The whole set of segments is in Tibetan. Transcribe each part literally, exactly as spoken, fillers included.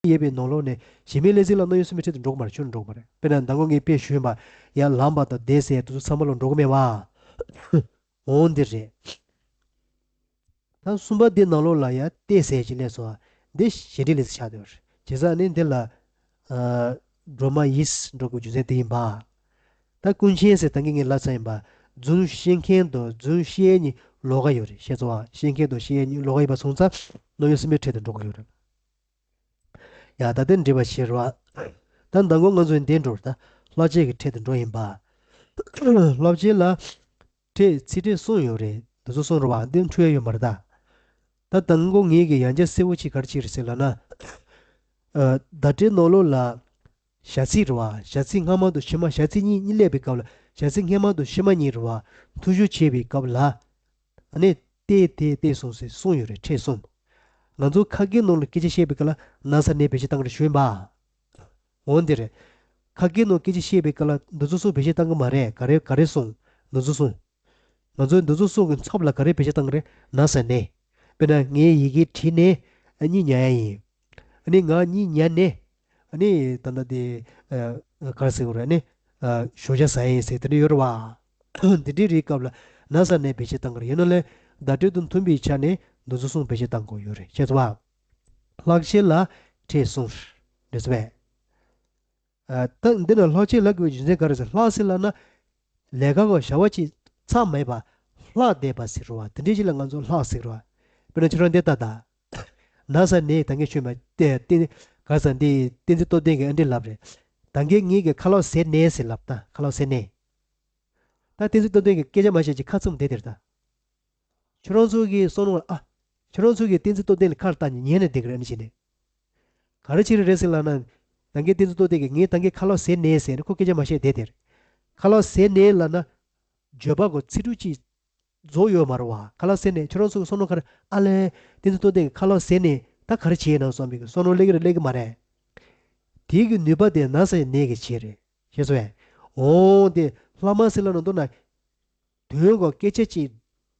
ཡོད་པའི་ནང་ལོགས་ནས་གཞན་མའི་ལས་ཚིག་ལ་རྣམ་དབྱེ་གསུམ་པའི་ཁྲིད་དུ་འགྲོ་གི་མ་རེད། ཁྱོན་ནས་འགྲོ་གི་མ་རེད། དཔེར་ན་མདང་དགོང་ངས་དཔེ་ཞུས་པ་ཡང་ལངས་པ་དང་བསྡད་ཟེར་དེ་ཚོ་ཚང་མ་ལ་འགྲོ་གི་མེད་པ། འོང་འདི་རེད། ད་གསུམ་པ་འདི་ནང་ལོགས་ལ་ཡང་ཏེ་ཟེར་གྱི་སླེབས་སོང་། འདི་གཞན་སྒྲའི་ལས་ཚིག་ཆགས་བསྡད་པ་རེད། བྱས་ཙང་ནི་འདི་ལ་སྒྲོལ་མ་ཡིས་འགྲོ་དགོས་རྒྱུ་མཚན་དེ་ཡིན་པ། ད་ཀུན་མཁྱེན་ཟེར་ད་གིན་ངས་ལབ་ཚར་ཡིན་པ། རྫུན་བཤད་མཁན་དང་རྫུན་བཤད་མཁན་གཉིས་ལོགས་ཀ་ཡོད་རེད། ཤེས་སོང་ཨ། བཤད་མཁན་དང་བཤད་མཁན་གཉིས་ལོགས་ཀ་ཡིན་པ་སོང་ཙང་རྣམ་དབྱེ་གསུམ་པའི་ཁྲིད་དུ་འགྲོ་གི་ཡོད་རེད། ཡ་ད་ལྟ་འགྲེལ་པ་བྱེད་རོགས། ད་མདང་དགོང་ང་ཚོའི་འདི་འགྲོ་རེད། ད་ལྷག་བཅས་ཀྱི་ཁྲིད་དུ་འགྲོ་ཡིན་པ། ལྷག་བཅས་ལ་ཁྲིད་ཚིག་ཕྲད་གསུམ་ཡོད་རེད། འདི་ཚོ་གསུམ་རེད་པ། འདི་འཁྲུལ་ཡ་ཡོད་མ་རེད་ད། ད་མདང་དགོང་ངེད་ཀྱིས་ཡང་བསྐྱར་གསལ་པོ་ཅིག་ག་རེ་བྱས་རེད་ཟེར་ལབ་ན། བརྡ་སྤྲོད་ནང་ལོགས་ལ་བྱ་ཚིག་རེད་པ། བྱ་ཚིག་སྔ་མ་དང་ཕྱི་མ། བྱ་ཚིག་གཉིས་གཉིས་སླེབས་པའི་སྐབས་ལ། བྱ་ཚིག་སྔ་མ་དང་ཕྱི་མ་གཉིས་རེད་པ། མཐུད་སྦྱོར་བྱེད་པའི་སྐབས་ལ། ཨ་ནི་ཏེ་ཏེ་ཏེ་གསུམ་ཟེར་གསུམ་ཡོད་རེད། ཕྲད་གསུམ། ང་ཚོ་ཁ་སྐད་ནང་ལ་སྐད་ཆ་བཤད་པའི་སྐབས་ལ་ན་ས་ནས་བེད་སྤྱོད་བཏང་གི་རེད་ཞུས་པ། འོ་འདི་རེད། ཁ་སྐད་ནང་སྐད་ཆ་བཤད་པའི་སྐབས་ལ་འདི་ཚོ་གསུམ་བེད་སྤྱོད་བཏང་གི་མ་རེད། ག་རེ་ག་རེ་གསུམ། འདི་ཚོ་གསུམ། ང་ཚོས་འདི་ཚོ་གསུམ་གྱི་ཚབ་ལ་ག་རེ་བེད་སྤྱོད་བཏང་གི་རེད། ན་ས་ནས། དཔེར་ན་ངས་ཡི་གེ་བྲིས་ནས་གཉིད་ཉལ་ཡ་ཡིན། ཨ་ནི་ང་གཉིད་ཉལ་ནས། ཨ་ནི་ད་ལྟ་དེ་ག་རེ་ཟེར་དགོས་རེད། ཨ་ནི་ཞོགས་ཇ་ཟ་ཡ་ཡིན་ཟེར་དེ་འདྲ་ཡོད་རེད་པ། འདི་འདྲའི་རིགས་སྐབས་ལ་ན་ས་ནས་བེད་སྤྱོད་བཏང་གི་རེད། ཡིན་ན་ལས་བརྡ་སྤྲོད་དང་མཐུན་པའི་ཆ་ནས་འདི་ཚོ་གསུམ་བེད་སྤྱོད་བཏང་དགོས་ཡོད་རེད། ཤེས་སོང་པ། ལྷག་བཅས་ལ་ཕྲད་གསུམ་རེད་ཟེར་བས། ད་འདི་ན་ལྷག་བཅས་ལབ་དགོས་པའི་རྒྱུ་མཚན་ག་རེ་ཟེར། ལྷག་ཟེར་ལབ་ན། ལས་ཀ་གི་བྱ་བ་ཅིག་མཚམས་མེད་པ་ལྷག་བསྡད་པ་ཟེར་བ་དེ་འདྲའི་ཅིག་ལ་ང་ཚོ་ལྷག་ཟེར་བ། དཔེར་ན་ཁྱོད་རང་འདི་ལྟ་ད། ན་ས་ནས་ད་གིན་ཞུས་པ་དེ་བསྟན། ག་ས་འདི་བསྟན་འཛིན་སྟོབས་ལྡན་གྱིས་ཨ་འདྲ་ལབ་རེད། ད་གིན་ངེད་ཀྱིས་ཁ་ལག་ཟས་ནས་ཟེར་ལབ་ད། ཁ་ལག་ཟས་ནས། ད་བསྟན་འཛིན་སྟོབས་ལྡན་གྱིས་སྐད་ཆ་མ་བཤད་ཅིག་ཁ་བཙུམ་བསྡད་དེ་རེད་ད། ཁྱོད་རང་ཚོ་གིས་བསམ་བློ་ཨ། ཁྱོད་རང་ཚོ་གིས་བསྟན་འཛིན་སྟོབས་ལྡན་ལ་ཁ་ལ་བལྟས་ནས་ཉན་ནས་བསྡད་ཀྱི་རེད། ཨ་ནི་བྱས་ནས། ག་རེ་བྱས་རེད་ཟེར་ལབ་ན། ད་གིན་བསྟན་འཛིན་སྟོབས་ལྡན་གྱིས་ངས་ད་གིན་ཁ་ལག་ཟས་ནས་ཟེར་ནས་ཁོ་སྐད་ཆ་མ་བཤད་བསྡད་དེ། ཁ་ལག་ཟས་ནས་ལབ་ན། བརྗོད་པ་གི་ཚིག་འབྲུ་གཅིག་རྫོགས་ཡོད་མ་རེད་པ། ཁ་ལག་ཟས་ནས་ཁྱོད་རང་ཚོ་གི་བསམ་བློ་ག་རེ། ཨ་ལས། བསྟན་འཛིན་སྟོབས་ལྡན་གྱིས་ཁ་ལག་ཟས་ནས་ད་ག་རེ་བྱས་ན་བསམ་པའི་བསམ་བློ་སླེབས་ཀྱི་རེད་སླེབས་ཀྱི་མ་རེད། དེའི་གི་ནུས་པ་དེ་ན་ས་ནས་ཀྱིས་བྱས་རེད། ཤེས་སོང་ངས། འོ་དེ་ལྷག་མ་ཟེར་ལབ་ན་མདོར་ན། དོན་གོ་སྐད་ཆ་གཅིག་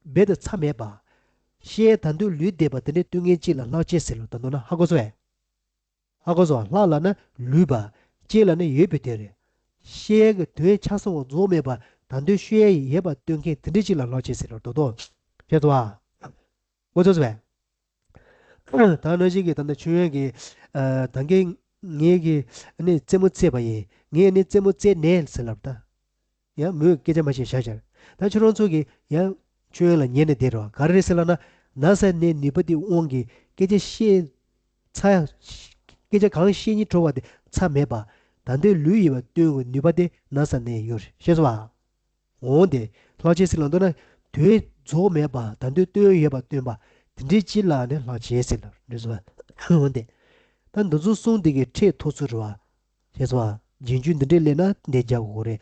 རྦད་དེ་མཚམས་མེད་པ། བཤད་ད་དུང་ལུས་བསྡད་པ་དེ་འདྲའི་སྟོན་མཁན་གཅིག་ལ་ལྷག་བཅས་ཟེར་ལོ། ད་མདོར་ན་ཧ་གོ་སོང་ངས། ཧ་གོ་སོང་། ལྷག་ལབ་ན་ལུས་པ། བཅས་ལབ་ན་ཡོད་པའི་དོན་རེད། བཤད་ཀྱི་དོན་ཆ་ཚང་བ་རྫོགས་མེད་པ་ད་དུང་བཤད་ཡས་ཡོད་པ་སྟོན་མཁན་དེ་འདྲའི་གཅིག་ལ་ལྷག་བཅས་ཟེར་ལོ། རྡོག་རྡོག་ཤེས་སོང་ངས། གོ་ཚོད་སོང་ངས། ད་ནང་བཞིན་གྱི་ད་ལྟ་ཆོས་དབྱིངས་ཀྱི། ད་གིན་ངེད་ཀྱིས་ནི་རྩེད་མོ་རྩེས་པ་ཡིན། ངས་ནི་རྩེད་མོ་རྩེས་ནས་ཟེར་ལབ་ད། ཡང་མོས་སྐད་ཆ་མ་བཤད་བཞག་བཞག་ད་ཁྱོད་རང་ཚོ་གིས་ཡང་ཆོས་དབྱིངས་ལ་ཉན་ནས་བསྡད་རོགས། ག་རེ་རེད་ཟེར་ལབ་ན། ན་ས་ནས་ནུས་པ་དེའི་དབང་གིས་སྐད་ཆ་བཤད་ཚར་ཡ། སྐད་ཆ་གང་བཤད་སྙིང་བྲོ་བ་དེ་མཚམས་མེད་པ། ད་དུང་ལུས་ཡོད་པ་སྟོན་དགོས་ནུས་པ་དེ་ན་ས་ནས་ཡོད་རེད། ཤེས་སོང་ངས། འོ་དེ། ལྷག་བཅས་ཟེར་ལབ་འདོད་ན། དོན་རྫོགས་མེད་པ་ད་དུང་སྟོན་ཡོད་པ་སྟོན་པ། དེ་འདྲའི་གཅིག་ལ་ནི་ལྷག་བཅས་ཟེར་ལབ་རེད་སོང་ངས། འོ་དེ། ད་འདི་ཚོ་གསུམ་དེ་གི་ཕྲད་ཐོབ་ཚུལ་རེད་པ། ཤེས་སོང་ངས། རྗེས་འཇུག་འདི་འདྲའི་སླེབས་ན་འདི་རྒྱག་དགོས་རེད།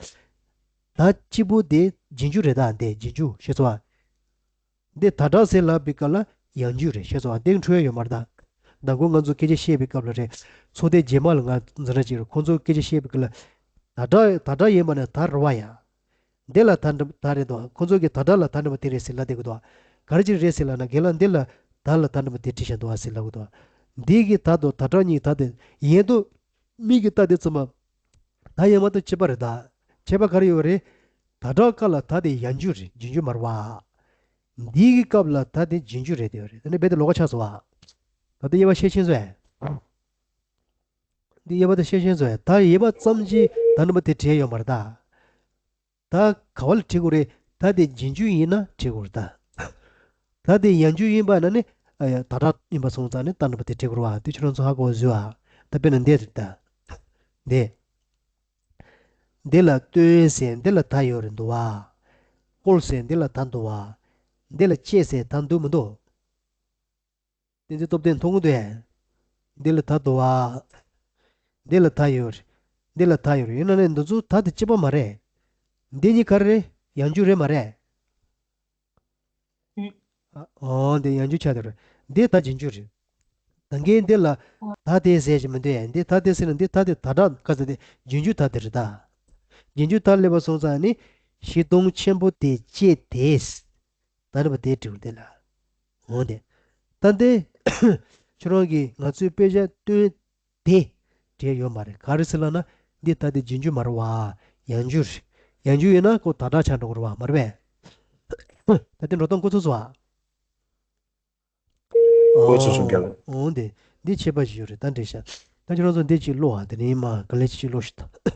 ད་གཅིག་པོ་དེ་རྗེས་འཇུག་རེད་ད། འདི་རྗེས་འཇུག་ཤེས་སོང་ངས། འདི་ད་དྲག་ཟེར་ལབ་པའི་སྐབས་ལ་ཡང་འཇུག་རེད། ཤེས་སོང་ངས། འདི་འཁྲུལ་ཡ་ཡོད་མ་རེད་ད། མདང་དགོང་ང་ཚོ་སྐད་ཆ་བཤད་པའི་སྐབས་ལ་རེད། ཚོགས་སྡེ་རྗེས་མ་ལ་ང་འཛིན་གྲྭ་ཅིག་རེད། ཁོང་ཚོ་སྐད་ཆ་བཤད་པའི་སྐབས་ལ། ད་དྲག་ད་དྲག་ཡིན་པ་ནི་ད་རེད་པ་ཡ། འདི་ལ་ད་འདྲ་ད་རེད་དོ། ཁོང་ཚོ་གིས་ད་དྲག་ལ་ད་འདྲ་པོ་དེ་རེད་ཟེར་ལབ་བསྡད་ཀྱི་འདུག་ག་རེ་ཅིག་རེད་ཟེར་ལབ་ན། རྒན་ལགས་འདི་ལ་ད་ལ་ད་འདྲ་པོ་དེ་བྲིས་བཞག་འདུག་ཟེར་ལབ་ཀྱི་འདུག་འདི་གི་ད་དོ་ད་དྲག་གཉིས་ད་དེ་ཡིན་དོ། མིག་གིས་ལྟ་དེ་ཚང་མ། ད་ཡང་མ་གཏོགས་ཁྱད་པར་རེད་ད། ཁྱད་པར་ག་རེ་ཡོད་རེད། ད་དྲག་སྐབས་ལ་ད་དེ་ཡང་འཇུག་རེད། རྗེས་འཇུག་མ་རེད་པ། འདི་གི་སྐབས་ལ་ད་དེ་རྗེས་འཇུག་རེད་དེ་རེད། ད་ནི་རྦད་དེ་ལོགས་ཀ་ཆགས་སོང་བ། ད་ལྟ་དབྱེ་བ་ཤེས་ཤེས་སོང་ངས། འདི་དབྱེ་བ་ད་ཤེས་ཤེས་སོང་ངས། ད་དབྱེ་བ་ཙམ་གྱིས་ད་འདྲ་པོ་དེ་བྲིས་ཡོད་མ་རེད་ད། ད་ག་བ་ལ་བྲིས་དགོས་རེད། ད་དེ་རྗེས་འཇུག་ཡིན་ན་བྲིས་དགོས་རེད་ད། ད་དེ་ཡང་འཇུག་ཡིན་པ་ན་ནི། ཨ་ཡ་ད་དྲག་ཡིན་པ་སོང་ཙང་ནི་ད་འདྲ་པོ་དེ་བྲིས་དགོས་རེད་པ། དེ་ཁྱོད་རང་ཚོ་ཧ་གོ་བཟོས་ཨ། ད་དཔེར་ན་འདི་རེད་ད། འདི། འདི་ལ་སྟོན་ཟེར་འདི་ལ་ད་ཡོད་རེད་འདུག་པ། བཀོལ་ཟེར་འདི་ལ་ད་འདུག་པ། འདི་ལ་བཅས་ཟེར་ད་འདུག་མི་འདུག་བསྟན་འཛིན་སྟོབས་ལྡན་མཐོང་གི་འདུག་ཨེ། འདི་ལ་ད་འདུག་པ། འདི་ལ་ད་ཡོད་རེད། འདི་ལ་ད་ཡོད་རེད། ཡིན་ན་ནི་འདི་ཚོ་ད་དེ་གཅིག་པ་མ་རེད། འདི་གཉིས་ག་རེ་རེད། ཡང་འཇུག་རེད་མ་རེད། ཨོ་འདི་ཡང་འཇུག་ཆགས་བསྡད་རེད། འདི་ད་རྗེས་འཇུག་རེད། ད་གིན་འདི་ལ་ད་དེ་ཟེར་གྱི་མི་འདུག་ཨེ། འདི་ད་དེ་ཟེར་ན་འདི་ད་དེ་ད་དྲག་ག་ཟེར་དེ་རྗེས་འཇུག་ད་དེ་རེད་ད། རྗེས་འཇུག་ད་སླེབས་པ་སོང་ཙང་ནི་གཞི་སྟོང་ཆེན་པོ་དེ་བཅས་ཏེ། ད་རེད་པ། དེ་དྲིལ་དེ་ལ། འོང་དེ། ད་འདི། ཁྱོད་རང་གིས་ང་ཚོའི་དཔེ་ཆ་སྟོན། དེ་འབྲེལ་ཡོད་མ་རེད། ག་རེ་ཟེར་ལབ་ན་འདི་ད་དེ་རྗེས་འཇུག་མ་རེད་བ། ཡང་འཇུག་རེད། ཡང་འཇུག་ཡིན་ན་ཁོ་ད་དྲག་ཆགས་འགྲོ་གི་རེད་བ། མ་རེད་པས། ད་དེ་འགྲོ་སྟངས་འགོ་ཚུགས་སོང་བ། འགོ་ཚུགས་སོང་རྒྱལ་ལགས། འོང་དེ། འདི་ཁྱད་པར་ཞིག་ཡོད་རེད། ད་འགྲིག་ཤག་ད་ཁྱོད་རང་ཚོ་འདི་གཅིག་ཀློག་ཨ། དེ་ནས་མ་ག་ལེ་གཅིག་ཀློག་ཤིག་ད།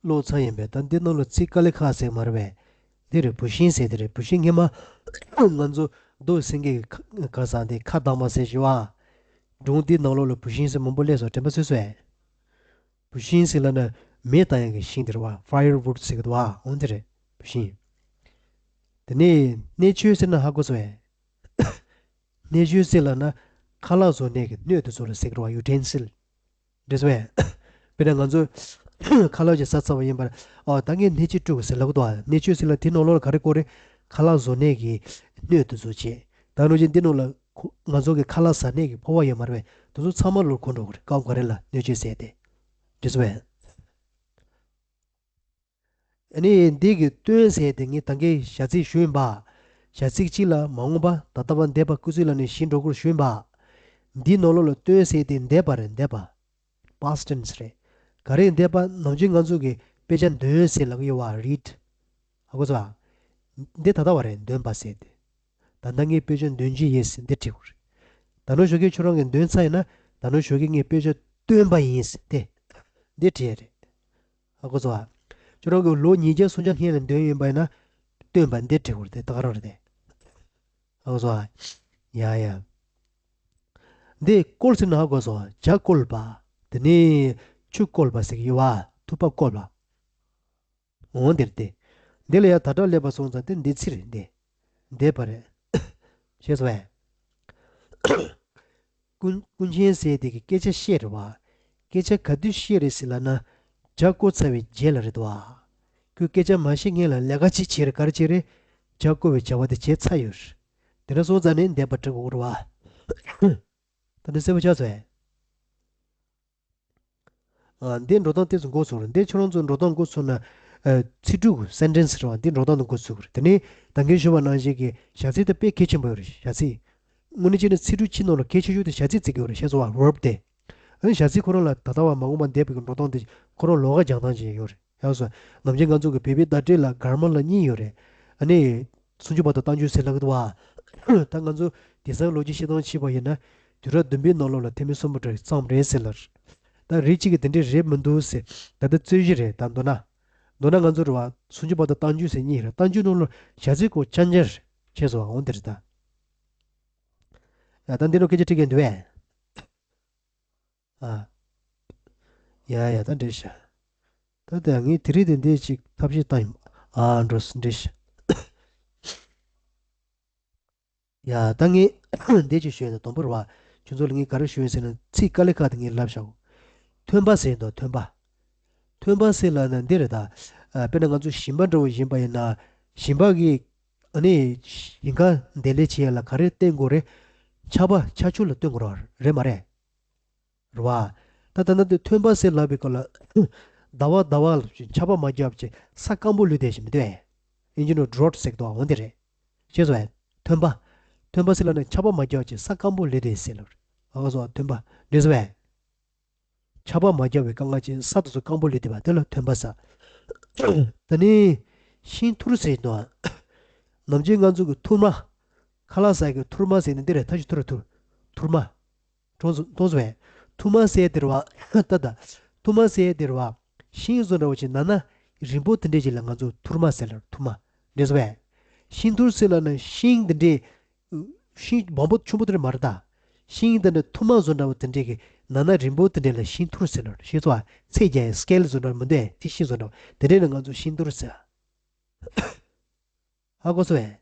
ཀློག་ཚར་ཡིན་པས། ད་འདི་ནང་ལ་ཚིག་དཀའ་ལས་ཁག་ཟེར་མ་རེད་པས། འདི་རེད། བུད་ཤིང་ཟེར་དེ་རེད། བུད་ཤིང་སྔས་མ་ང་ཚོ་རྡོ་སེང་གེ་ག་ས་འདི་ཁ་གདངས་པ་ཟེར་ཞུ་བ། སྒྲུང་འདི་ནང་ལོགས་ལ་བུད་ཤིང་ཟེར་མང་པོ་སླེབས་སོང་། དྲན་པ་གསོས་སོང་ཨེ། བུད་ཤིང་ཟེར་ལབ་ན་མེ་བཏང་ཡག་གི་ཤིང་དེ་རེད་བ། ཕ་ཡར་ཝུཌ་ཟེར་གི་འདུག་བ། འོ་འདི་རེད། བུད་ཤིང་། དེ་ནས་གནོད་བྱེད་ཟེར་ན་ཧ་གོ་སོང་ཨེ། གནོད་བྱེད་ཟེར་ལབ་ན་ཁ་ལག་བཟོ་གནས་ཀྱི་སྣོད་དེ་ཚོ་ལ་ཟེར་གི་རེད་བ། ཡུ་ཊེན་སིལ། འགྲིག་སོང་ངས། དཔེར་ན་ང་ཚོ་ཁ་ལག་ཅིག་ཟ་ཚར་བ་ཡིན་པར། ཨོ་ད་ངས་སྣོད་ཆས་དཀྲུགས་ཟེར་ལབ་གི་འདུག་ཨ། སྣོད་ཆས་ཟེར་ལ་དེ་ནང་ལོགས་ལ་ག་རེ་བཀོད་རེད། ཁ་ལག་བཟོ་གནས་ཀྱི་སྣོད་དེ་ཚོ་བྱས། ད་ནང་བཞིན་འདི་ནང་ལ་ཁོ་ང་ཚོ་གི་ཁ་ལག་ཟ་གནས་ཀྱི་ཕོར་པ་ཡོད་མ་རེད་པས། དེ་ཚོ་ཚང་མ་ལོགས་འཁོར་འགྲོ་གི་རེད། སྐབས་འགའ་རེ་ལ་སྣོད་ཆས་ཟེར་ཏེ། འགྲིག་སོང་ངས། ཨ་ནི་འདི་གི་སྟོན་ཟེར་དེ་ངས་ད་གིན་བྱ་ཚིག་ཞུས་ཡིན་པ། བྱ་ཚིག་གཅིག་ལ་མ་འོངས་པ་ད་ལྟ་བ་འདས་པ་སྐུལ་ཚིག་ལ་ནི་བཞི་འགྲོ་སྐོར་ཞུས་ཡིན་པ། འདིའི་ནང་ལོགས་ལ་སྟོན་ཟེར་དེ་འདས་པ་རེད། འདས་པ། past tense རེད། ག་རེ་འདས་པ། ནམ་རྒྱུན་ང་ཚོ་གི་དཔེ་ཆ་འདོན་ཟེར་ལབ་ཀྱི་ཡོད་བ། read ཧ་གོ་སོང་ཨ། འདི་ད་ལྟ་བ་རེད། འདོན་པ་ཟེར་དེ། ད་ལྟ་ངས་དཔེ་ཆ་འདོན་གྱི་ཡིན་ཟེར་འདི་བྲིས་དགོས་རེད། ད་ནང་བཞིན་ཁྱོད་རང་གིས་འདོན་ཚར་ཡིན་ན་ད་ནང་བཞིན་ངས་དཔེ་ཆ་སྟོན་པ་ཡིན་ཟེར་དེ། འདི་བྲིས་ཡ་རེད། ཧ་གོ་སོང་ཨ། ཁྱོད་རང་གིས་ལོ་ཉིས་བརྒྱ་སུམ་བརྒྱ་སྔོན་ལ་འདོན་ཡོད་པ་ཡིན་ན་སྟོན་པ་འདི་བྲིས་དགོས་རེད། དེ་ད་ག་རང་རེད་དེ། ཧ་གོ་སོང་ཨ། ཡ་ཡ། འདི་བསྐོལ་ཟེར་ན་ཧ་གོ་སོང་ཨ། ཇ་བསྐོལ་བ། དེ་ནས་ཆུ་བསྐོལ་བ་ཟེར་གྱི་ཡོད་བ། ཐུབ་པ་བསྐོལ་བ། འོ་འདིར་ཏེ། འདི་ལ་ཡང་ད་དྲག་སླེབས་པ་སོང་ཙང་དེ་འདི་ཚིག་རེད་འདི། འདས་པ་རེད། ཤེས་སོང་ངས། ཀུན་ཀུན་མཁྱེན་ཟེར་དེ་གི་སྐད་ཆ་བཤད་རེད་བ། སྐད་ཆ་ག་དུས་བཤད་རེད་ཟེར་ལབ་ན། ཇ་བསྐོལ་ཚར་བའི་རྗེས་ལ་རེད་དོ། ཁོས་སྐད་ཆ་མ་བཤད་སྔོན་ལ་ལས་ཀ་ཅིག་བྱས་རེད། ག་རེ་བྱས་རེད། ཇ་བསྐོལ་བའི་བྱ་བ་དེ་བྱས་ཚར་ཡོད་རེད། དེ་འདྲ་སོང་ཙང་ནི་འདས་པ་འབྲི་དགོས་རེད་བ། ད་འདི་གསལ་པོ་ཆགས་སོང་ངས། ཨ། འདི་འགྲོ་སྟངས་དེ་ཚོ་འགོ་ཚུགས་རེད། འདི་ཁྱོད་རང་ཚོ་འགྲོ་སྟངས་འགོ་ཚུགས་ན། ཨ། ཚིག་གྲུབ་སེན་ཊེན་སི་རེད་བ། འདི་འགྲོ་སྟངས་དེ་འགོ་ཚུགས་རེད། དེ་ནས་ད་གིན་ཞུས་པ་ནང་བཞིན་གྱི་བྱ་ཚིག་དེ་དཔེ་གལ་ཆེན་པོ་ཡོད་རེད། བྱ་ཚིག་དངོས་གནས་བྱས་ན་ཚིག་གྲུབ་ཅིག་ནང་ལ་གལ་ཆེ་ཤོས་དེ་བྱ་ཚིག་བརྩི་གི་ཡོད་རེད། ཤེས་སོང་བ། ཝརབ་དེ། ཨ་ནི་བྱ་ཚིག་ཁོ་རང་ལ་ད་ལྟ་བ་མ་འོངས་པ་འདས་པའི་འགྲོ་སྟངས་དེ་ཁོ་རང་ལོགས་ཀ་སྦྱང་སྟངས་ཅིག་ཡོད་རེད། ཡག་སོང་། ནམ་རྒྱུན་ང་ཚོ་གི་བོད་པའི་བརྡ་སྤྲོད་ལ་གྷར་མར་ལ་གཉིས་ཡོད་རེད། ཨ་ནི། སུམ་ཅུ་པ་དང་རྟགས་འཇུག་ཟེར་ལབ་ཀྱི་འདུག་བ། ད་ང་ཚོ་དེང་སང་ལོ་རྒྱུས་བཤད་སྟངས་བྱས་པ་ཡིན་ན། དུས་རབས་བདུན་པའི་ནང་ལོགས་ལ་ཐེ་མི་སུམ་བྷོ་ཊ་གཙང་མ་རེད་ཟེར་ལབ། ད་རིགས་གཅིག་གིས་དེ་འདྲས་རེད་མི་འདུག་ཟེར། ད་ལྟ་རྩོད་གཞི་རེད། ད་མདོར་ན། མདོར་ན་ང་ཚོ་རེད་བ། སུམ་ཅུ་པ་དང་རྟགས་འཇུག་ཟེར་གཉིས་རེད། རྟགས་འཇུག་ནང་ལ་བྱ་ཚིག་གོ་ཆ་འཇལ་བྱས་སོང་བ། འོ་འདི་རེད་ད། ཡ་ད་འདི་ནང་སྐད་ཆ་དྲི་མཁན་འདུག་བས། ཨ། ཡ་ཡ་ད་འགྲིག་ཤག་ད་ལྟ་ངས་དེ་རིང་དེ་འདྲས་ཅིག་ཐབས་ཤེས་བཏང་ཡིན། ཨ་འགྲོ་སོང་འགྲིག་ཤག་ཡ་ད་ངས་འདི་ཅིག་ཞུས་ན་དང་པོར་བ། ཁྱོད་ཚོ་ལ་ངས་ག་རེ་ཞུས་ཡིན་ཟེར་ན་ཚིག་དཀའ་ལས་ཁག་དེ་ངས་ལབ་བཞག་ཐོན་པ་ཟེར་འདུག་ཐོན་པ། ཐོན་པ་ཟེར་ལབ་ན་འདི་རེད་ད། ཨ། དཔེར་ན་ང་ཚོ་ཞིང་པ་འདྲ་བོ་ཡིན་པ་ཡིན་ན། ཞིང་པ་གིས་ཨ་ནི་ཞིང་ཁ་འདེབས་ལས་བྱེད་ཡ་ལ་ག་རེ་བརྟེན་དགོས་རེད། ཆར་པ་ཆར་ཆུ་ལ་བརྟེན་དགོས་རེད་མ་རེད། རེད་བ། ད་ད་ལྟ་འདི་ཐོན་པ་ཟེར་ལབ་པའི་སྐབས་ལ། ཟླ་བ་ཟླ་བ་ལ་ཆར་པ་མ་བརྒྱབ་ཅིག་ས་སྐམ་པོ་ལུས་བསྡད་ཞིག་མི་འདུག་ཨེ། ཨིན་ཇི་ནང་ཌོ་རོཊ་ཟེར་གི་འདུག་འོ་འདི་རེད། ཤེས་སོང་ཨེ། ཐོན་པ། ཐོན་པ་ཟེར་ལབ་ན་ཆར་པ་མ་བརྒྱབ་ཅིག་ས་སྐམ་པོ་ལུས་བསྡད་ཟེར་ལབ་རེད། ཨ་ཁ་སོ་ཐོན་པ། འགྲིག་སོང་ཨེ། ཆར་པ་མ་བརྒྱབ་པའི་དཀའ་ངལ་ཅན་ས་དེ་ཚོ་སྐམ་པོ་ལུས་བསྡད་པ་དེ་ལ་ཐོན་པ་ཟེར། ད་ནི། ཤིང་ཐུར་ཟེར་གྱི་འདུག་ནམ་རྒྱུན་ང་ཚོ་གི་ཐུར་མ། ཁ་ལག་ཟ་གི་ཐུར་མ་ཟེར་ནི་འདི་རེད། ཐ་ཆུ་ཐུར་ཐུར། ཐུར་མ། མཐོང་སོང་མཐོང་སོང་བས། ཐུར་མ་ཟེར་དེ་རེད་བ། ད་ད། ཐུར་མ་ཟེར་དེ་རེད་བ། ཤིང་བཟོ་འདྲ་བོ་ཅིག་ན་ན་རིང་པོ་དེ་འདྲས་ཅིག་ལ་ང་ཚོ་ཐུར་མ་ཟེར་ལ་ཐུར་མ། འདྲེས་སོ་བས། ཤིང་ཐུར་ཟེར་ལ་ན་ཤིང་དེ་འདྲས། ཤིང་སྦོམ་པོ་ཆུང་པོ་དེ་འདྲས་མ་རེད་ད། ཤིང་དེ་འདྲ་ཐུར་མ་བཟོ་འདྲ་བོ་དེ་འདྲས་ཀྱི་ན་ན་རིང་པོ་དེ་འདྲས་ལ་ཤིང་ཐུར་ཟེར་ལ་ཤེས་སོ་བ། ཚད་རྒྱག་ཡ་སི་ཀེལ་བཟོ་འདྲ་མི་འདུག་ཨེ། དེ་ཤིང་བཟོ་འདྲ་བོ་དེ་འདྲས་ལ་ང་ཚོ་ཤིང་ཐུར་ཟེར། ཧ་གོ་སོང་ངས།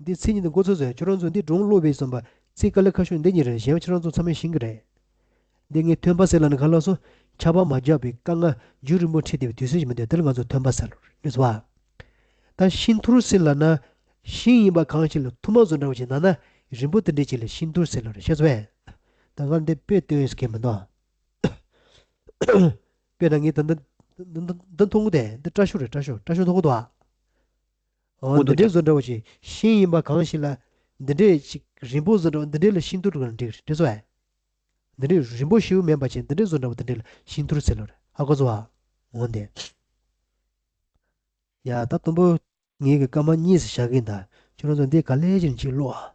འདི་ཚིག་གཉིས་དེ་མགོ་ཚོས་ཟེར། ཁྱོད་རང་ཚོ་འདི་སྒྲུང་ཀློག་པའི་བསམ་པ་ཚིག་དཀའ་ལས་ཁག་ཤོས་འདི་གཉིས་རེད། གཞན་པ་ཁྱོད་རང་ཚོ་ཚང་མས་ཤེས་ཀྱི་རེད། འདི་ངས་ཐོན་པ་ཟེར་ལབ་ན་ག་ལ་སོང་། ཆར་པ་མ་བརྒྱབ་པའི་དཀའ་ངལ་རྒྱུན་རིང་པོ་འཕྲད་བསྡད་པའི་དུས་ཚོད་ཅིག་མི་འདུག་དེ་ལ་ང་ཚོ་ཐོན་པ་ཟེར་ལ་རེད་སོ། ད་ཤིང་ཐུར་ཟེར་ལབ་ན། ཤིང་ཡིན་པ་གང་ཞིག་ལ་ཐུར་མ་བཟོ་འདྲ་བོ་ཞིག་ན་ན་རིང་པོ་དེ་འདྲས་ཅིག་ལ་ཤིང་ཐུར་ཟེར་ལ་རེད། ཤེས་སོང་ངས། ད་ང་འདི་དཔེ་སྟོན་ཡས་ཀྱི་མི་འདུག་དཔེར་ན་ངས་ད་འདི་འདི་འདི་མཐོང་གི་འདུག་འདི་སྐྲ་ཤོ་རེད། སྐྲ་ཤོ་སྐྲ་ཤོ་མཐོང་གི་འདུག་ཨ། འོ་འདི་འདྲའི་བཟོ་འདྲ་བོ་ཞིག་ཤིང་ཡིན་པ་གང་ཞིག་ལ། འདི་འདྲའི་ཞིག་རིང་པོ་བཟོ་འདྲ་བོ་འདི་འདྲའི་ལ་ཤིང་ཐུར་དུ་འགྲིག་རེད་སོ་ཨེ། འདི་འདྲའི་རིང་པོ་ཞེ་པོ་མེད་པ་ཅིག་འདི་འདྲའི་བཟོ་འདྲ་བོ་འདི་འདྲའི་ལ་ཤིང་ཐུར་ཟེར་ལོ་རེད། ཧ་གོ་སོང་ཨ། འོ་འདི། ཡ་ད་དུམ་བུ་ངེད་ཀྱི་སྐར་མ་གཉིས་སུ་བཞག་གིན་ད། ཁྱོད་རང་ཚོ་འདི་ག་ལེ་ཅིག་ཅིག་ཀློག་ཨ།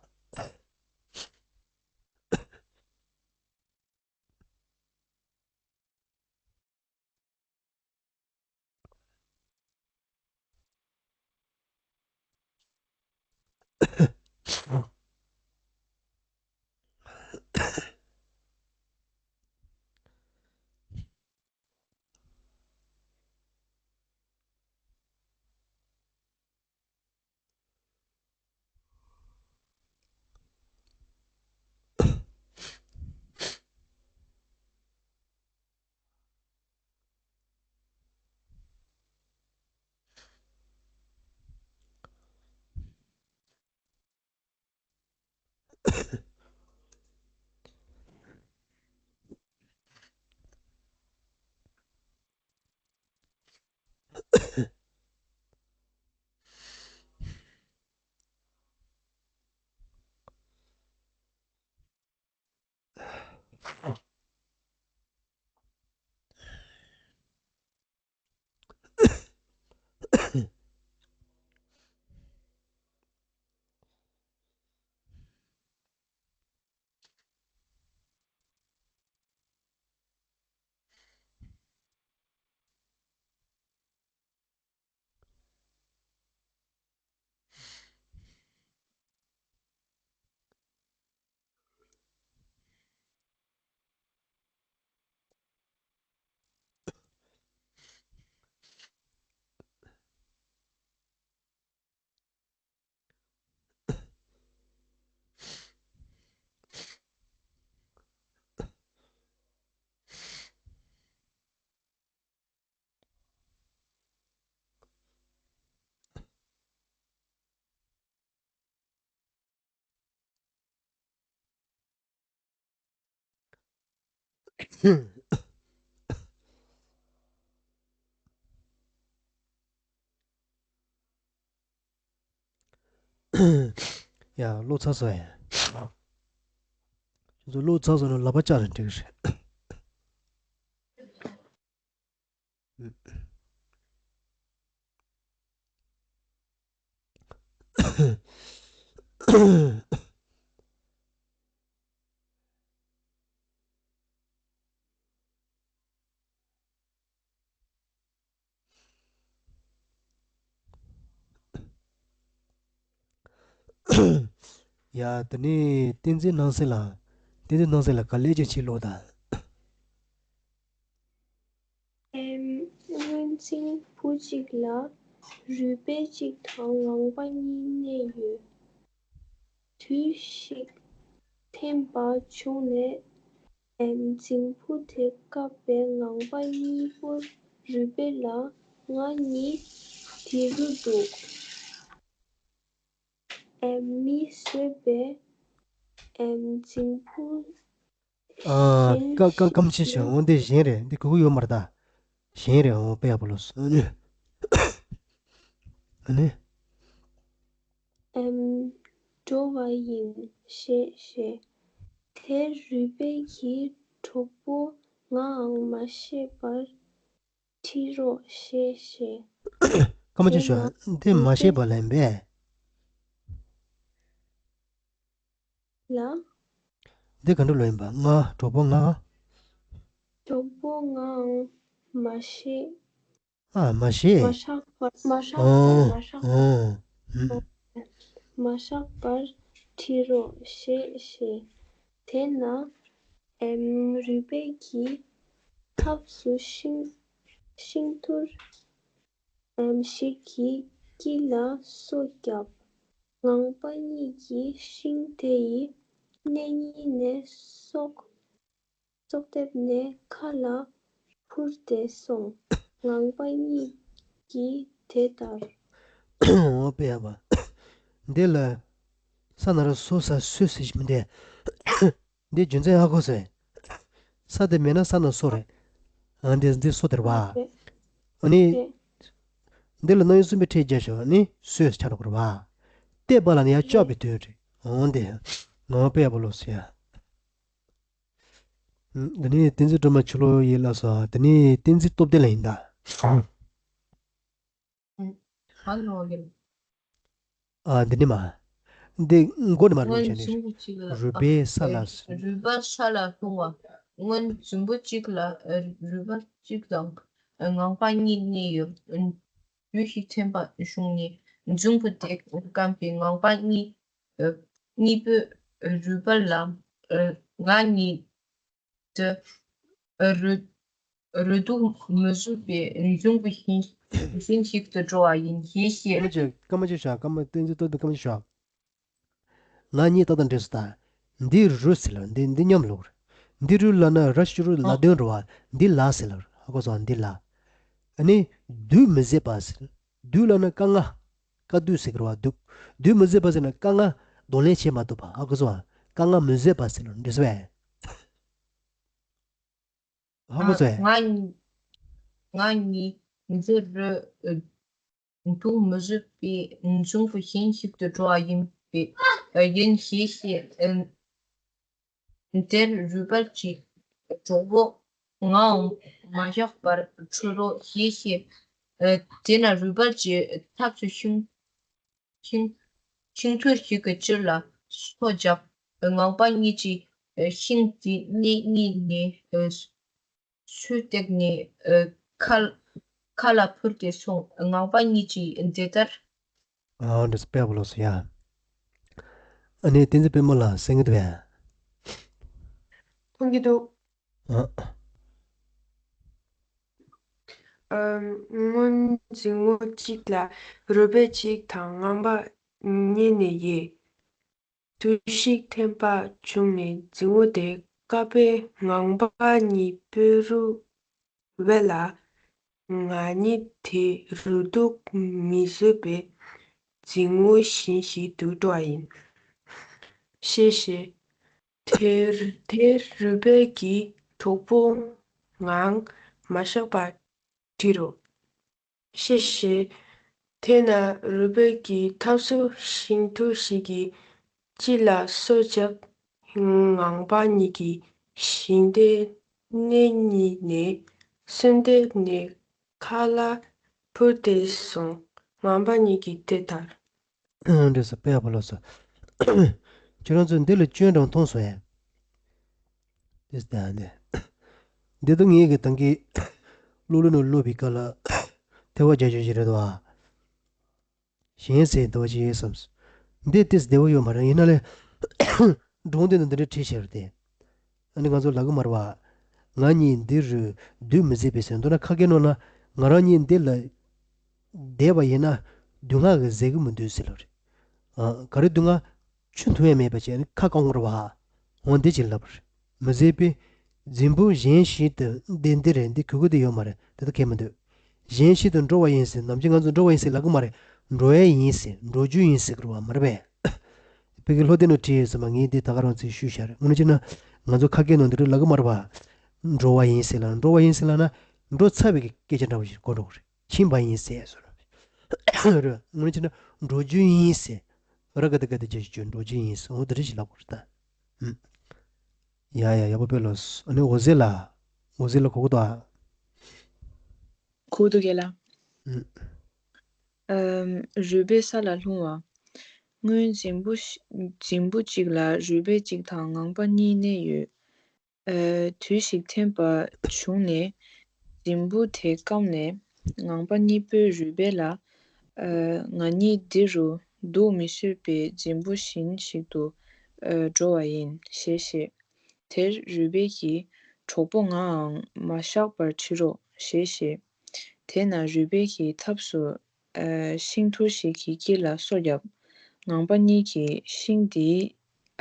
ཡ་ཀློག་ཚར་སོང་ཡ། ཁྱོད་ཚོ་ཀློག་ཚར་སོང་ན་ལག་པ་བཅག་རན་འགྲིག་གི་རེད། ཡ་དེ་ནས་བསྟན་འཛིན་སྣང་གསལ་ལགས། བསྟན་འཛིན་སྣང་གསལ་ལགས་ག་ལེ་ཅིག་ཅིག་ཀློག་དང་། ཨེམ། སྔོན་རྫིང་བུ་གཅིག་ལ་རུས་སྦལ་གཅིག་དང་ངང་པ་གཉིས་གནས་ཡོད། དུས་ཤིག་ཐན་པ་བྱུང་ནས། ཨེམ། རྫིང་བུ་དེ་བཀབ་པས་ངང་པ་གཉིས་པོ་རུས་སྦལ་ལ་ང་གཉིས་དེ་རུ་འདུག་ཨེམ། མིས་བཟོས་པའི་ཨེམ། རྫིང་བུ་ཨ། གཞན་ཀ་ཀ་སྐམ་ཆེན་ཞིག་ཞིག་འོ་འདི་གཞན་རེད། འདི་གོ་གི་ཡོད་མ་རེད་ད། གཞན་རེད། འོ་དཔེ་ཡག་པོ་ལོས། ཨ་ནི། ཨ་ནི། ཨེམ། འགྲོ་བ་ཡིན་ཞེས་བཤད། དེར་རུས་སྦལ་གྱི་གྲོགས་པོ་ངའང་མ་བཤད་པར་ཁྲིད་རོགས་ཞེས་བཤད། སྐར་མ་ཅན་ཞོག་དེ་མ་བཤད་པ་ལན་པས། ལ། འདི་ག་འདྲ་ལོ་ཡིན་པ། ང་གྲོགས་པོ་ང་། གྲོགས་པོ་ངའང་མ་ཤེས། ཨ་མ་ཤེས། མ་ཧྲག་པར་མ་ཧྲག་པར་ཨོ་མ་ཧྲག་པར། ཨོ་ཨུམ། མ་ཧྲག་པར་བྲིས་རོགས་ཞེས་བཤད། དེ་ན་ཨེམ་རུས་སྦལ་གྱི་ཐབས་སུ་ཤིང་ཤིང་ཐུར་ཨེམ་ཞིག་གིས་དཀྱིལ་ལ་སོ་བརྒྱབ། ངང་པ་གཉིས་ཀྱིས་ཤིང་དེ་ཡི་སྣེ་གཉིས་ནས་སྲོག་སྲོག་བཏབ་ནས་མཁའ་ལ་འཕུར་ཏེ་སོང་། ངང་པ་གཉིས་ཀྱིས་དེ་ལྟར། འོ་དཔེ་ཡག་པ། འདི་ལ་ས་ན་ར་སོ་ས་སོས་ཟེར་ཞིག་མི་འདུག་འདི་རྒྱུ་མཚན་ཧ་གོ་སོང་། ས་དེ་མེད་ན་ས་ན་སོ་རེད། ཨ་འདི་འདི་སོ་དེར་བ། རེད། ཨ་ནི། རེད། འདི་ལ་རྣམ་དབྱེ་གསུམ་པའི་ཕྲད་རྒྱབ་ཤོག་ནི་སོས་ཆགས་འགྲོ་གི་རེད་བ། བལྟས་པ་ལ་ནི་ཡང་ལྕགས་པའི་དོན་རེད། འོ་འདི། ངོ་དཔེ་ཡག་པོ་ལོས་ཡ། འདི་ནི་བསྟན་འཛིན་སྒྲོལ་མ་ཕྱི་ལོགས་ཡིན་ལ་སོ། འདི་ནི་བསྟན་འཛིན་སྟོབས་ལྡན་ལ་ཡིན་ད། ཨང་། ཧ་ནོ་གིན། ཨ་འདི་ནི་མ། འདི་མགོ་ནི་མ་རུ་སྔོན་བྱས་ནས་འཛུམ་བུ་གཅིག་ལ། རུས་སྦལ་ས་ལ། རུས་སྦལ་ས་ལ་ལྷུང་བ། སྔོན་འཛུམ་བུ་གཅིག་ལ་རུས་སྦལ་གཅིག་དང་ངང་པ་གཉིས་གནས་ཡོད། དུས་ཤིག་ཐོན་པ་བྱུང་ནས་འཛུམ་བུ་དེ་སྐམ་པའི་ངང་པ་གཉིས། ཨ། གཉིས་པོས་རུས་སྦལ་ལ། ཨ། ང་གཉིས་དེ། ཨ། རུ། རུ་སྡུག་མི་བཟོད་པའི་འཛུམ་བུ་བཞིན་བཞིན་ཞིག་ཏུ་འགྲོ་བ་ཡིན་ཞེས་བཤད། སྐར་མ་བྱེད། སྐར་མ་བྱེད་ཤག་སྐར་མ་བསྟན་འཛིན་སྟོབས་ལྡན་སྐར་མ་བྱེད་ཤག་ང་གཉིས་ཏག་ཏག་འདྲེས་སོ་ད། འདི་རུ་ཟེར་ལ། འདི་འདི་མཉམ་ལོག་རེད། འདི་རུ་ལ་ན་ར་ཤུ་རུ་ལ་དོན་འགྲོ་བ། འདི་ལ་ཟེར་ལ། ཧ་གོ་སོང་འདི་ལ། ཨ་ནི་སྡུག་མི་བཟོད་པ་ཟེར། སྡུག་ལ་ན་དཀའ་ངལ། དཀའ་སྡུག་ཟེར་གི་རེད་བ། སྡུག་སྡུག་མི་བཟོད་པ་ཟེར་ན་དཀའ་ངལ་གདོང་ལེན་བྱེད་མ་ཐུབ་པ། ཧ་གོ་སོང་ང་། དཀའ་ངལ་མི་བཟོད་པ་ཟེར་ལ་འདི་ཟེར་བས། ཧ་གོ་སོང་ངས། ང་གཉིས་ང་གཉིས་འདི་རུ་སྡུག་མི་བཟོད་པའི་འཛུམ་བུ་བཞིན་ཞིག་ཏུ་འགྲོ་བ་ཡིན་པས། ཡིན་ཞེས་བཤད། དེར་རུས་སྦལ་གྱིས་གྲོགས་པོ་ངའང་མ་བཞག་པར་འཕུར་རོགས་ཞེས་བཤད། དེ་ན་རུས་སྦལ་གྱི་ཐབས་སུ་ཤིང་ཤིང་ཤིང་ཐུར་ཞིག་གི་དཀྱིལ་ལ་སོ་བརྒྱབ། ངང་པ་གཉིས་ཀྱིས་ཤིང་དེའི་སྣེ་གཉིས་ནས་སོ་བཏབ་ནས་མཁའ་མཁའ་ལ་འཕུར་ཏེ་སོང་། ངང་པ་གཉིས་ཀྱིས་འདི་ལྟར། ཨ་འདྲ་སོ། དཔེ་ཡག་པོ་ལོས་ཡ། ཨ་ནི་བསྟན་འཛིན་པད་མ་ལགས་གསན་གྱི་འདུག་པས། མཐོང་གི་འདུག་ཨ། ཨམ། སྔོན་རྫིང་བུ་གཅིག་ལ་རུས་སྦལ་གཅིག་དང་ངང་པ་གཉིས་གནས་ཡོད། དུས་ཤིག་ཐོན་པ་བྱུང་ནས་རྫིང་བུ་དེ་དཀའ་བས་ངང་པ་གཉིས་པོས་རུས་སྦལ་ལ། ང་གཉིས་དེ་རུ་སྡུག་མི་བཟོད་པའི་རྫིང་བུ་བཞིན་ཞིག་ཏུ་འགྲོ་བ་ཡིན། ཞེས་བཤད། དེར་དེར་རུས་སྦལ་གྱི་གྲོགས་པོ་ངའང་མ་བཞག་པར་འཕུར་རོགས་ཞེས་བཤད། དེ་ན་རུས་སྦལ་གྱི་ཐབས་སུ་ཤིང་ཐུར་ཞིག་གི་དཀྱིལ་ལ་སོ་བརྒྱབ། ངང་པ་གཉིས་ཀྱིས་ཤིང་དེའི་སྣེ་གཉིས་ནས་སོ་བཏབ་ནས་མཁའ་ལ་འཕུར་ཏེ་སོང་། ངང་པ་གཉིས་ཀྱིས་དེ་ལྟར། འདྲ་སོ། དཔེ་ཡག་པོ་ལོས་སོ། ཁྱེད་རང་ཚོས་འདི་ལ་སྐྱོན་དང་མཐོང་སོང་ཡ། དེ་ལྟ་ནས། འདི་དུ་ངེད་ཀྱི་ཏང་གི་གློག་ཀླད་ནང་སློབ་པའི་སྐབས་ལ་ཐལ་བ་རྒྱག་རྒྱུ་ཞིག་རེད་དོ། གཞན་ཟེར་འདི་བ་ཞིག་ཡོད་བསམས། འདི་ཏིས་བདེ་བོ་ཡོད་མ་རེད། ཡིན་ན་ལས་སྒྲུང་འདི་ནི་འདི་འདྲའི་བྲིས་བྱས་རེད་དེ། ཨ་ནི་ང་ཚོ་ལབ་གི་མ་རེད་བ། ང་གཉིས་འདི་རུ་སྡུག་མི་བཟོད་པའི་ཟེར། མདོར་ན་ཁ་སྐད་ནང་ན་ང་རང་གཉིས་འདི་ལ་བསྡད་པ་ཡིན་ན་སྡུག་བསྔལ་གྱིས་བཟོད་ཀྱི་མི་འདུག་ཟེར་ལབ་རེད། ཨ། ག་རེ་སྡུག་བསྔལ་ཆུ་འཐུང་ཡ་མེད་པ་བྱས་ནས་ཁ་བཀང་བ་རེད་བ། འོ་འདི་ཅིག་ལབ་རེད། མི་བཟོད་པའི་རྫིང་བུ་གཞན་ཞིག་ཏུ་འདི་འདི་རེད། འདི་གོ་གི་འདི་ཡོད་མ་རེད། དེ་ད་གལ་མི་འདུག་གཞན་ཞིག་ཏུ་འགྲོ་བ་ཡིན་ཟེར། ནམ་རྒྱུན་ང་ཚོ་འགྲོ་བ་ཡིན་ཟེར་ལབ་གི་མ་རེད། འགྲོ་ཡ་ཡིན་ཟེར། འགྲོ་རྒྱུ་ཡིན་ཟེར་གི་རེད་བ། མ་རེད་པས། བོད་ཀྱི་ལྷུག་ལྡན་ནང་བྲིས་ཡོད་ཟེར་མ། ངས་འདི་ད་ག་རང་ཚོས་ཞུས་བཞག་རེད། དངོས་གནས་བྱས་ན་ང་ཚོ་ཁ་སྐད་ནང་འདི་འདྲ་ལབ་གི་མ་རེད་བ། འགྲོ་བ་ཡིན་ཟེར་ལབ། འགྲོ་བ་ཡིན་ཟེར་ལབ་ན་འགྲོ་ཚར་བའི་སྐད་ཆ་འདྲ་བོ་ཞིག་གོ་འགྲོ་གི་རེད། ཕྱིན་པ་ཡིན་ཟེར་ཟེར་རེད། དངོས་གནས་བྱས་ན་འགྲོ་རྒྱུ་ཡིན་ཟེར། ར་ག་དི་ག་དི་བྱས་ཞིག་འགྲོ་རྒྱུ་ཡིན་ཟེར། འོ་དེ་འདྲ་ཞིག་ལབ་དགོས་རེད་ད། ཨུམ། ཡ་ཡ། ཡག་པོ་དཔེ་ལོས། ཨ་ནི་འོད་ཟེར་ལགས། འོད་ཟེར་ལགས་གོ་གི་འདུག་ཨ། གོ་གི་འདུག་རྒན་ལགས། ཨུམ། ཨམ། རུས་སྦལ་ས་ལ་ལྷུང་བ། སྔོན་རྫིང་བུ་ཞིག་རྫིང་བུ་གཅིག་ལ་རུས་སྦལ་གཅིག་དང་ངང་པ་གཉིས་གནས་ཡོད། ཨ། དུས་ཤིག་འཐེན་པ་བྱུང་ནས་རྫིང་བུ་དེ་སྐམ་ནས་ངང་པ་གཉིས་པོས་རུས་སྦལ་ལ། ཨ། ང་གཉིས་འདི་རུ་འདུག་མི་བཟོད་པས་རྫིང་བུ་གཞན་ཞིག་ཏུ། ཨ། འགྲོ་བ་ཡིན་ཞེས་བཤད། དེར་རུས་སྦལ་གྱིས། གྲོགས་པོ་ངའང་མ་བཞག་པར་ཁྲིད་རོགས་ཞེས་བཤད། དེས་ན་རུས་སྦལ་གྱིས་ཐབས་སུ། ཨ། ཤིང་ཐུར་ཞིག་གི་དཀྱིལ་ལ་སོ་བརྒྱབ། ངང་པ་གཉིས་ཀྱིས་ཤིང་དེའི།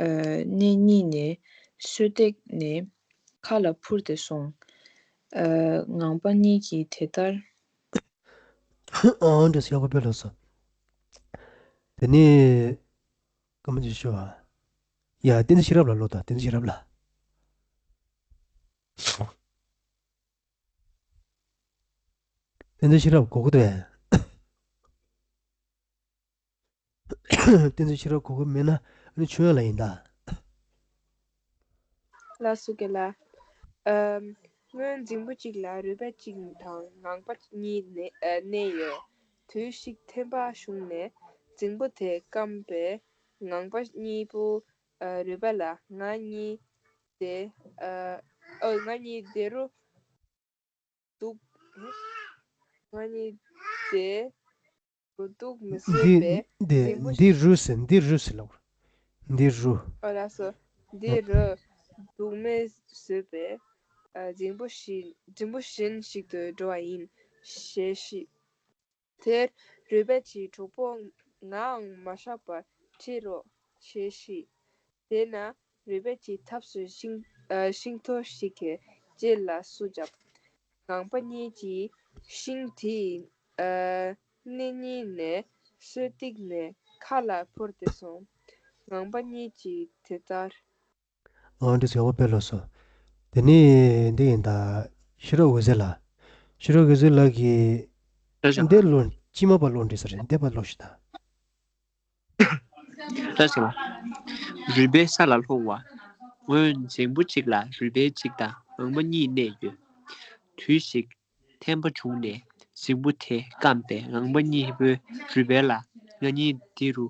ཨ། སྣེ་གཉིས་ནས་སོས་བཏེགས་ནས་མཁའ་ལ་འཕུར་ཏེ་སོང་། ཨ། ངང་པ་གཉིས་ཀྱིས་དེ་ལྟར། ཨང་། འདྲ་ཡག་པོ་དཔེ་ལོག་སོང་། དེ་ནས་སྐར་མ་ཅིག་ཤོག་ཨ། ཡ། བསྟན་འཛིན་ཤེས་རབ་ལ་ལོག་དང་། བསྟན་འཛིན་ཤེས་རབ་ལ། བསྟན་འཛིན་ཤེས་རབ་གོ་གི་འདུག་གས། བསྟན་འཛིན་ཤེས་རབ་གོ་གི་མེད་ན་ཨ་ནི་ཆོས་དབྱངས་ལགས་ཡིན་ད། ལགས་སོ་རྒན་ལགས། ཨམ། སྔོན་རྫིང་བུ་གཅིག་ལ་རུས་སྦལ་གཅིག་དང་ངང་པ་གཉིས་གནས་ཨ། གནས་ཡོད། དུས་ཤིག་འཐེན་པ་བྱུང་ནས་རྫིང་བུ་དེ་སྐམ་པས་ངང་པ་གཉིས་པོ། ཨ། རུས་སྦལ་ལ་ང་གཉིས་དེ། ཨ། ཨོ། ང་གཉིས་དེ་རུ་འདུག་ང་གཉིས་དེ་རུ་འདུག་མི་བཟོད་འདི་པས་འདི་རྫིང་བུ། འདི་རུ་ཟེར། འདི་རུ་ཟེར་ལབ། འདི་རུ། ཨོ། ལགས་སོ། འདི་རུ་འདུག་མི་བཟོད་པས། ཨ། རྫིང་བུ་ཞིག་རྫིང་བུ་གཞན་ཞིག་ཏུ་འགྲོ་བ་ཡིན་ཞེས་བཤད། དེར་རུས་སྦལ་གྱིས། གྲོགས་པོ་ངའང་མ་བཞག་པར་ཁྲིད་རོགས་ཞེས་བཤད། དེས་ན་རུས་སྦལ་གྱིས་ཐབས་སུ་ཤིང་ཨ། ཤིང་ཐུར་ཞིག་གི་དཀྱིལ་ལ་སོ་བརྒྱབ། ངང་པ་གཉིས་ཀྱིས་ཤིང་དེའི། ཨ། སྣེ་གཉིས་ནས་སོས་བཏེགས་ནས་མཁའ་ལ་འཕུར་ཏེ་སོང་། ངང་པ་གཉིས་ཀྱིས་དེ་ལྟར། ཨང་། འདི་ཚོ་ཡག་པོ་དཔེ་ལོག་སོང་། དེ་ནས་འདི་ཡིན་ད། ཤེས་རབ་འོད་ཟེར་ལགས། ཤེས་རབ་འོད་ཟེར་ལགས་ཀྱིས། བཀྲ་ཤིས། འདི་ལོ་སྤྱི་མ་པ་ལོ་འདྲི་ས་རེད། འདི་པ་ལོ་ཞིག་ད། བཀྲ་ཤིས་ལགས། རུས་སྦལ་ས་ལ་ལྷུང་བ། སྔོན་རྫིང་བུ་གཅིག་ལ་རུས་སྦལ་གཅིག་དང་ངང་པ་གཉིས་གནས་ཡོད། དུས་ཤིག་འཐེན་པ་བྱུང་ནས་རྫིང་བུ་དེ་སྐམ་པས་ངང་པ་གཉིས་པོས་རུས་སྦལ་ལ། ང་གཉིས་འདི་རུ་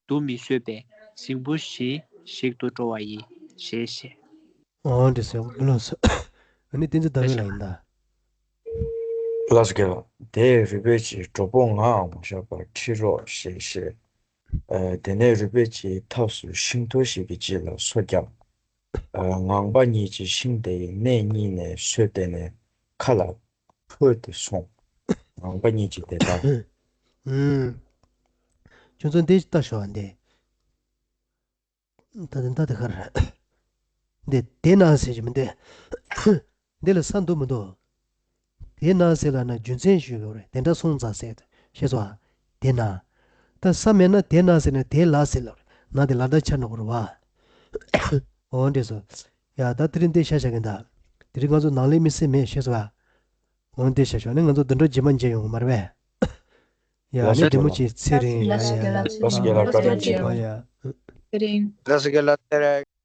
འདུག་མི་བཟོད་པས་རྫིང་བུ་གཞན་ཞིག་ཏུ་འགྲོ་བ་ཡིན་ཞེས་བཤད། ཨོ། འདི་ཟེར་བ་ལོ་སོ། ཨ་ནི་བསྟན་འཛིན་ཟླ་འོད་ལགས་ཡིན་ད། ལགས་སོ་རྒན་ལགས། དེས་རུས་སྦལ་གྱིས། གྲོགས་པོ་ངའང་མ་བཞག་པར་ཁྲིད་རོགས་ཞེས་བཤད། ཨ། དེ་ནས་རུས་སྦལ་གྱིས་ཐབས་སུ་ཤིང་ཐུར་ཞིག་གི་དཀྱིལ་ལ་སོ་བརྒྱབ། ཨ། ངང་པ་གཉིས་ཀྱིས་ཤིང་དེའི་སྣེ་གཉིས་ནས་སོས་བཏེགས་ནས་མཁའ་ལ་འཕུར་ཏེ་སོང་། ངང་པ་གཉིས་ཀྱིས་དེ་ལྟར། ཨུམ། ཁྱོད་ཚོ་འདི་ལྟ་ཤོག་ཨ། འདི། ད་དེ་ད་དེ་ག་རེ། འདི་དེ་ན་ཟེར་གྱི་མི་འདུག་འདི་ལ་ས་འདུག་མི་འདུག་དེ་ན་ཟེར་ལབ་ན་རྒྱུ་མཚན་ཞིག་ཡོད་རེད། དེ་འདྲ་སོང་ཙང་ཟེར། ཤེས་སོང་ཨ། དེ་ན། ད་ས་མེད་ན་དེ་ན་ཟེར་ན་དེ་ལ་ཟེར་ལབ་རེད། ན་དེ་ལ་ད་ཆ་ནོར་བ། འོ་འདྲ་སོ། ཡ། ད་དེ་རིང་འདི་བཤད་བཞག་གི་ད། དེ་རིང་ང་ཚོ་ནང་ལས་མི་སེར་མེད། ཤེས་སོང་ཨ། འོ་འདི་བཤད་ཤོག་ནི་ང་ཚོ་འདི་འདྲ་རྗེས་མ་མཇལ་ཡོང་གི་མ་རེད་པས། ཡ། ལགས་ནི་སོ། བདེ་མོ་ཅིག་ཚེ་རིང་། ཡ་ཡ་ཡ། ལགས་སོ་རྒན་ལགས། བཀའ་དྲིན་ཆེ། ཨོ་ཡ། ཚེ་རིང་། ལགས་སོ་རྒན་ལགས། ཚེ་རིང་།